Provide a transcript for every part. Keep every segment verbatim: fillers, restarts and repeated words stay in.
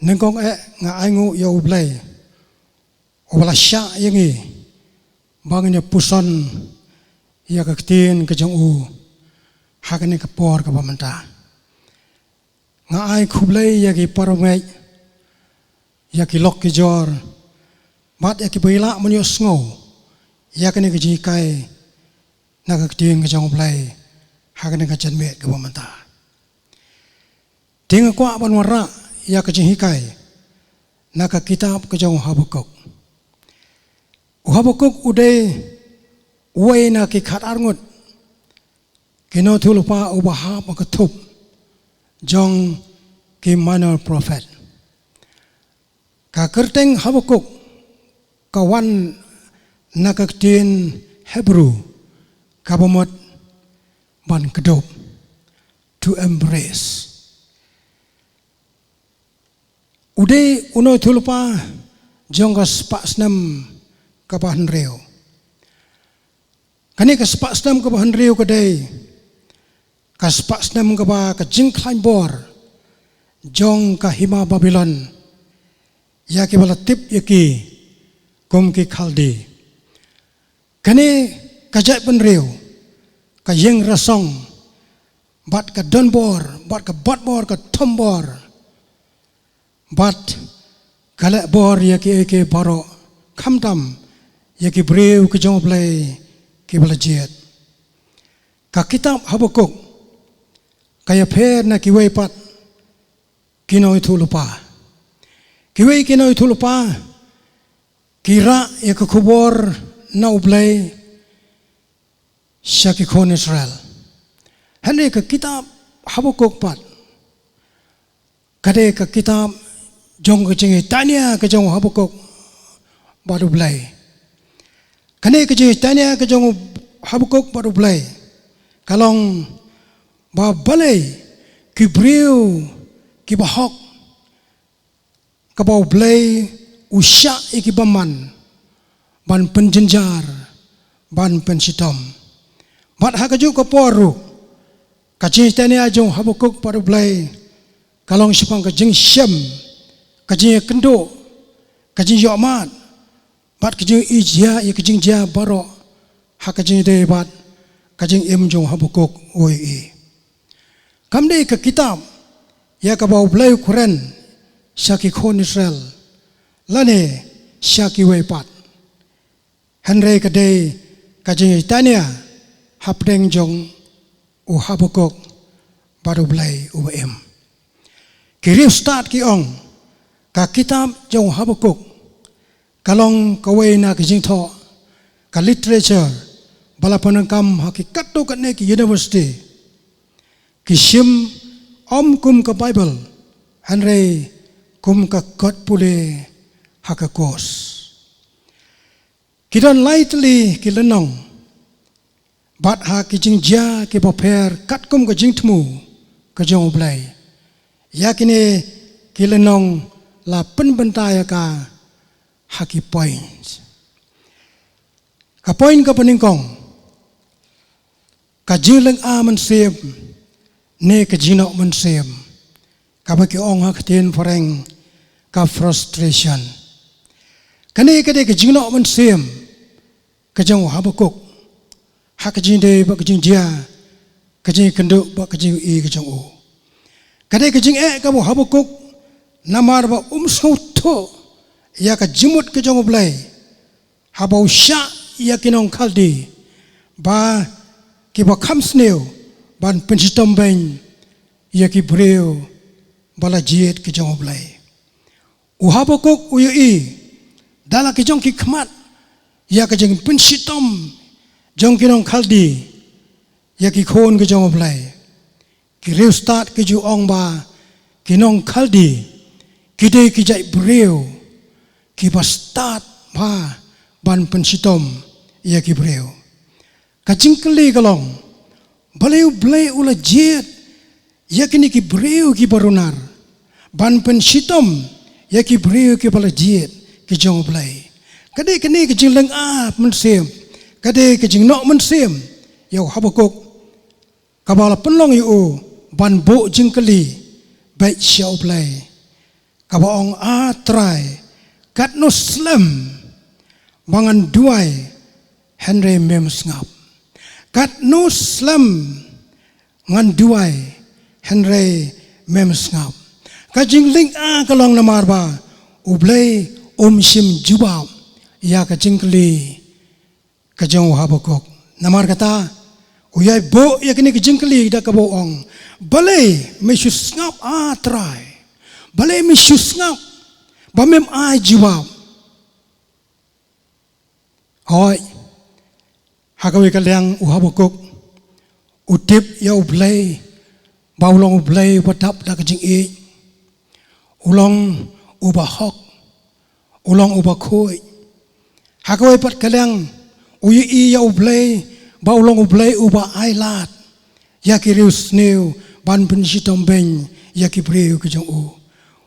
Nyngkong eh nga ainguh ïa U Blei uba la shah ïa ngi ba ngin ïa puson ïa ka ktien ka jong u ha kane ka por kaba mynta. Nga ai khublei ïa ki parabangeit, ïa ki lok ki jor, bad ïa kiba ïaleh ban ïohsngew ïa kane ka jinghikai na ka ktien ka jong U Blei ha kane ka janmiet kaba mynta. Te nga kwah ban wanrah ïa ka jinghikai na ka kitab ka jong u Habakuk. U Habakuk u dei uwei na ki khatar ngut ki nongïathuhlypa uba hap ha ka thup jong ki minor prophet. Ka kyrteng Habakuk ka wan na ka ktien Hebrew kaba mut ban kdup, to embrace. U dei u nongïathuhlypa jong ka spah snem kaba hynriew. Kane ka spah snem kaba hynriew ka dei ka spah snem kaba ka jingkhlaiñ bor jong ka hima Babilon ïa kiba la tip ïa ki kum ki Khaldi. Kane ka jaitbynriew ka ïeng rasong bad ka don bor, bad ka bat bor, ka thom bor, bad ka leh bor ïa kiei kiei baroh, khamtam ïa ki briew ki jong U Blei kiba la jied. Ka kitab Habakuk ka ïapher na kiwei pat ki nongïathuhlypa. Kiwei ki nongïathuhlypa ki rah ïa ka khubor na U Blei sha ki khun Israel. Hynrei ka kitab Habakuk pat ka dei ka kitab jong ka jingïathuhnya ka jong u Habakuk bad U Blei. Kane ka jingïathuhnya ka jong u Habakuk bad U Blei ka long ba balei ki briew kiba hok kaba U Blei u shah ïa ki bymman ban pynjynjar, ban pynshitom. Bad ha kajuh ka por ruh ka jingïathuhnya jong u Habakuk bad U Blei ka long shaphang ka jingshem, ka jingïakynduh, ka jingïohmad, bad ka jingïohi jia ïa ka jingjia baroh ha ka jingïadei bad ka jingim jong u Habakuk u ïohi. Kam dei ka kitab ïa kaba U Blei u kren sha ki khun Israel lane sha kiwei pat. Hynrei ka dei ka jingïathuhnya hapdeng jong u Habakuk bad U Blei uba im. Ki riewstad ki ong ka kitab jong u Habakuk ka long kawei na ka jingthoh, ka literature ba la pyndonkam ha ki katto katne ki university. Ki shim ym kum ka Baibl hynrei kum ka kot pule ha ka course. Ki don lai tylli ki lynnong bad ha ki jingjia kiba pher katkum ka jingthmu ka jong U Blei. Ïa kine ki lynnong la pynbynta ïa ka ha ki point. Ka point kaba nyngkong, ka jinglynga mynsiem ne ka jingnoh mynsiem, kaba ki ong ha ka ktien phareng ka frustration. Kane ka dei ka jingnoh mynsiem ka jong u Habakuk ha ka jingïadei bad ka jingjia, ka jingïakynduh bad ka jingïohi ka jong u. Ka dei ka jingeh kaba u Habakuk, namar ba um sngewthuh ïa ka jingmut ka jong U Blei haba u shah ïa ki nong Khaldi ba kiba kham sniew ban pynshitom beiñ ïa ki briew ba la jied ki jong U Blei. U Habakuk u ïohi da la ki jong ki khmat ïa ka jingpynshitom jong ki nong Khaldi ïa ki khun ki jong U Blei. Ki riewstad ki ju ong ba ki nong Khaldi ki dei ki jait briew kiba stad bha ban pynshitom ïa ki briew. Ka jingkylli ka long, balei U Blei u la jied ïa kine ki briew kiba runar ban pynshitom ïa ki briew kiba la jied ki jong U Blei? Ka dei kane ka jinglynga mynsiem, ka dei ka jingnoh mynsiem ïa u Habakuk, kaba la pynlong ïa u ban buh jingkylli beit sha U Blei. Kaba ong, A Trai, katno slem ba ngan duwai hynrei mem sngap. Katno slem ngan duwai hynrei mem sngap. Ka jinglynga ka long namar ba U Blei um shym jubab ïa ka jingkylli ka jong u Habakuk. Namar kata, u ïai buh ïa kane ka jingkylli da kaba u ong, balei me shu sngap, A Trai? Balei me shu sngap ba mem ai jubab? Hooid, ha kawei ka liang u Habakuk u tip ïa U Blei ba u long U Blei uba dap da ka jingïeit. U long uba hok, u long uba khuid. Ha kawei pat ka liang u ïohi ïa U Blei ba u long U Blei uba ai lad ïa ki riewsniew ban pynshitom beiñ ïa ki briew ki jong u.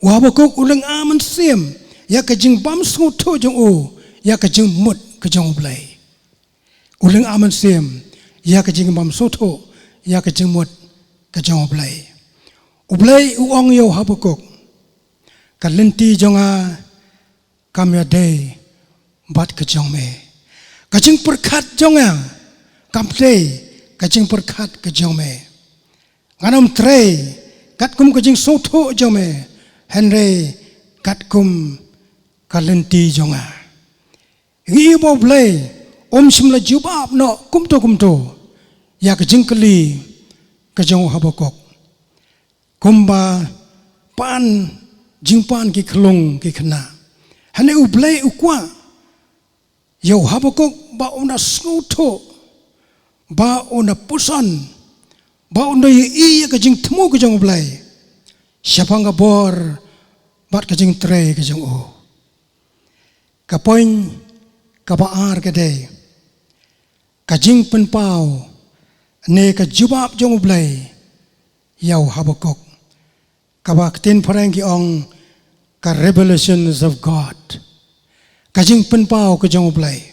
U Habakuk u lynga mynsiem ïa ka jingbymsngewthuh jong u ïa ka jingmut ka jong U Blei. U lynga mynsiem ïa ka jingbymsngewthuh ïa ka jingmut ka jong U Blei. U Blei u ong ïa u Habakuk, ka lynti jong nga kam ïadei bad ka jong me. Ka jingpyrkhat jong nga kam dei ka jingpyrkhat ka jong me. Ngan ym trei katkum ka jingsngewthuh jong me, hynrei katkum ka lynti jong nga. Ngi ïohi ba U Blei um shym la jubab noh kumto kumto ïa ka jingkylli ka jong u Habakuk. Kumba pan jingpan ki khyllung ki khynnah, hynrei U Blei u kwah ïa u Habakuk ba un da sngewthuh, ba un da puson, ba un da ïohi ïa ka jingthmu ka jong U Blei shaphang ka bor bad ka jingtrei ka jong u. Ka point kaba ar ka dei ka jingpynpaw ne ka jubab jong U Blei ïa u Habakuk, kaba ktien phareng ki ong ka revelations of God. Ka jingpynpaw ka jong U Blei.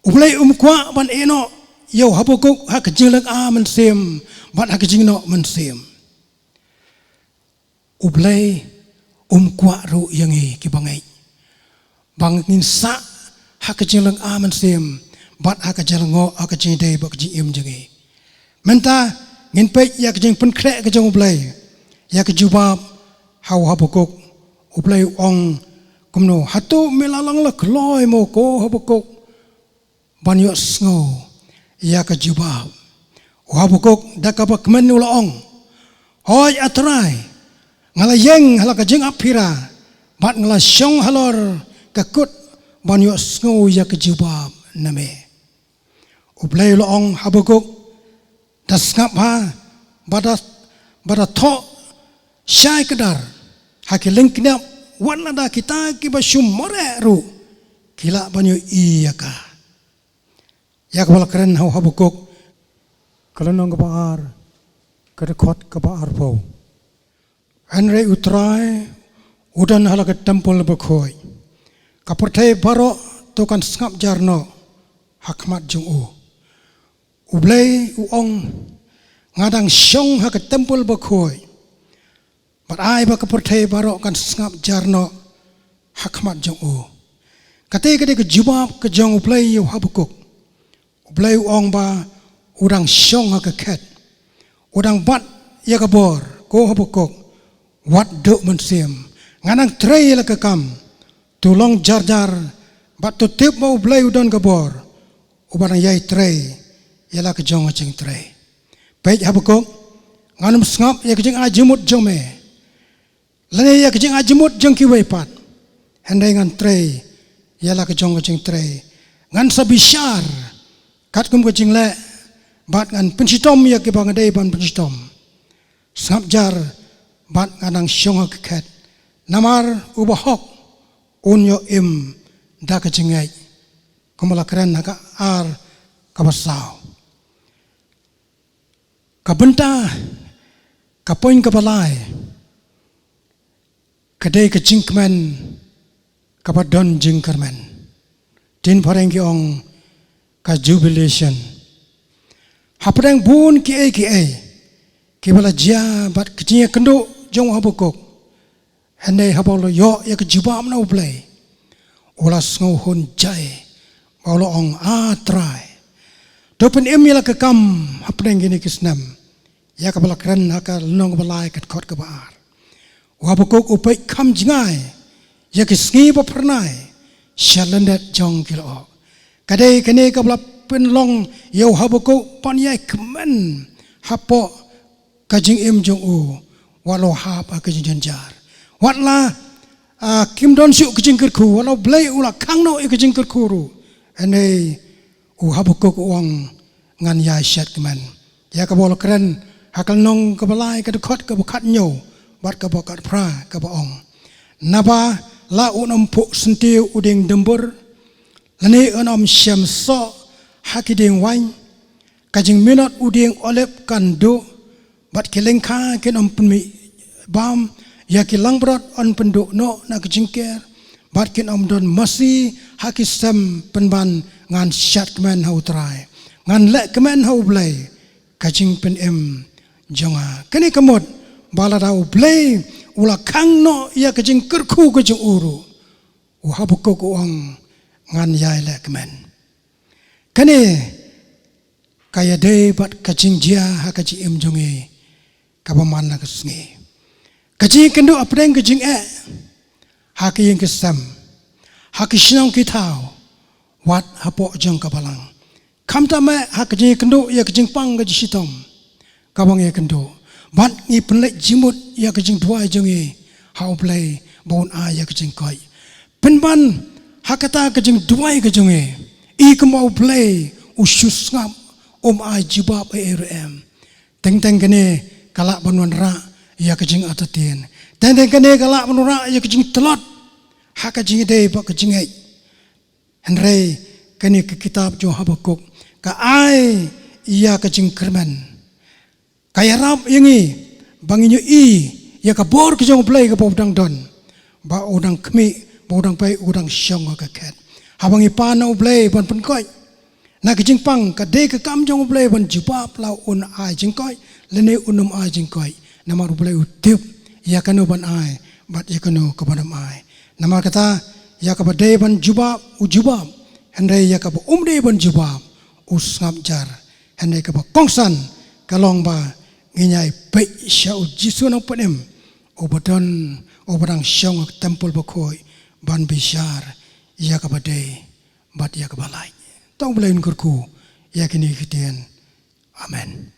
U Blei um kwah ban ïehnoh ïa u Habakuk ha ka jinglynga mynsiem bad ha ka jingnoh mynsiem. U Blei um kwah ruh ïa ngi ki bangeit ba ngin sah ha ka jinglynga mynsiem bad ha ka jinglyngngoh ha ka jingdei bad ka jingim jong ngi. Mynta ngin peit ïa ka jingpynkhreh ka jong U Blei ïa ka jubab ha u Habakuk. U Blei u ong kumno, hato me la long la kloi mo ko Habakuk ban ïohsngew ïa ka jubab? U Habakuk da kaba kmen u la ong, hooid A Trai, nga la ïeng ha la ka jingap phira bad nga la shong halor ka kut ban ïohsngew ïa ka jubab na me. U Blei u la ong, Habakuk, da sngap ha, ba da, ba da thoh shai kdar ha ki lyngkniap, wat lada kita kiba shu mareh ruh ki lah ban ïohi ïa ka. Ïa kaba la kren ha u Habakuk, ka lynnong kaba ar, ka dkhot kaba arphew. Hynrei U Trai u don ha la ka templ bakhuid. Ka pyrthei baroh to kan sngap jar noh ha khmat jong u. U Blei u ong, nga dang shong ha ka templ bakhuid. Bad ai ba ka pyrthei baroh kan sngap jar noh ha khmat jong u. Kata ka dei ka jubab ka jong U Blei ïa u Habakuk. U Blei u ong ba u dang shong ha ka khet. U dang bat ïa ka bor, ko Habakuk, wat duh mynsiem. Nga dang trei ïa la ka kam. To long jar jar bad to tip ba U Blei u don ka bor, uba dang ïai trei ïa la ka jong ka jingtrei. Peit Habakuk, ngan ym sngap ïa ka jingai jingmut jong me, lane ïa ka jingai jingmut jong kiwei pat. Hynrei ngan trei ïa la ka jong ka jingtrei. Ngan sa bishar katkum ka jingleh bad ngan pynshitom ïa kiba nga dei ban pynshitom. Sngap jar bad nga dang shong ha ka khet. Namar uba hok un ïoh im da ka jingngeit. Kumba la kren ha ka ar kaba saw. Ka bynta, ka point kaba lai, ka dei ka jingkmen kaba don jingkyrmen. Ktien phareng ki ong ka jubilation. Hapdeng bun kiei kiei kiba la jia bad ka jingïakynduh jong u Habakuk, Hynrei haba u la ïoh ïa ka jubab na U Blei, u la sngew hun jai, ba u la ong, "A Trai, to pynim ïa la ka kam hapdeng kine ki snem." Ïa kaba la kren ha ka lynnong kaba lai, ka dkhot kaba ar. U Habakuk u peit kham jngai ïa ki sngi ba phyrnai sha lyndet jong ki lyoh. Ka dei kane kaba la pynlong ïa u Habakuk ban ïai kmen hapoh ka jingim jong u, wat la u hap ha ka jingjynjar. Wat la, ah, kim don shuh ka jingkyrkhu, wat la U Blei u la khang noh ïa ka jingkyrkhu ruh, hynrei u Habakuk u ong, "Ngan ïai shet kmen." Ïa kaba u la kren ha ka lynnong kaba lai, ka dkhot kaba khathynñiew bad kaba khatphra, kaba ong, "Naba la un ym phuh syntiew u dieng dymbur, lane un ym shem soh ha ki dieng waiñ. Ka jingminot u dieng olib kan duh, bad ki lyngkha kin ym pynmih bam, ïa ki langbrot yn pynduh noh na ka jingker, bad kin ym don masi ha ki sem. Pynban ngan shet kmen ha U Trai, ngan leh kmen ha U Blei, ka jingpynim jong nga." Kane ka mut ba lada U Blei u la khang noh ïa ka jingkyrkhu ka jong u ruh, u Habakuk u ong, "Ngan ïai leh kmen." Kane ka ïadei bad ka jingjia ha ka jingim jong ngi kaba man la ka sngi. Ka jingïakynduh hapdeng ka jingeh, ha ka ïing ka sem, ha ki shnong ki thaw, wat hapoh jong ka balang. Khamtam eh ha ka jingïakynduh ïa ka jingpang ka jingshitom kaba ngi ïakynduh, bad ngi pynleit jingmut ïa ka jingduwai jong ngi ha U Blei ba un ai ïa ka jingkoit. Pynban ha kata ka jingduwai ka jong ngi, i kumba U Blei u shu sngap, um ai jubab ei ei ruh em. Teng teng kane ka lah ban wanrah ïa ka jingartatien. Teng teng kane ka lah ban wanrah ïa ka jingtlot ha ka jingïadei bad ka jingngeit. Hynrei kane ka kitab jong u Habakuk ka ai ïa ka jingkyrmen, ka ïarap ïa ngi ba ngin ïohi ïa ka bor ka jong U Blei kaba u dang don, ba u dang khmih, ba u dang pei, u dang shong ha ka khet. Haba ngi pan na U Blei ban pynkoit na ka jingpang, ka dei ka kam jong U Blei ban jubab la un ai jingkoit lane un ym ai jingkoit. Namar U Blei u tip ïa kano ban ai bad ïa kano kaba ym ai. Namar kata, ïa kaba dei ban jubab u jubab, hynrei ïa kaba um dei ban jubab u sngap jar. Hynrei kaba kongsan ka long ba ngin ïai peit sha U Jisu Nongpynim, uba don, uba dang shong ha ka templ bakhuid ban bishar ïa kaba dei bad ïa kaba lait. To U Blei un kyrkhu ïa kine ki ktien. Amen.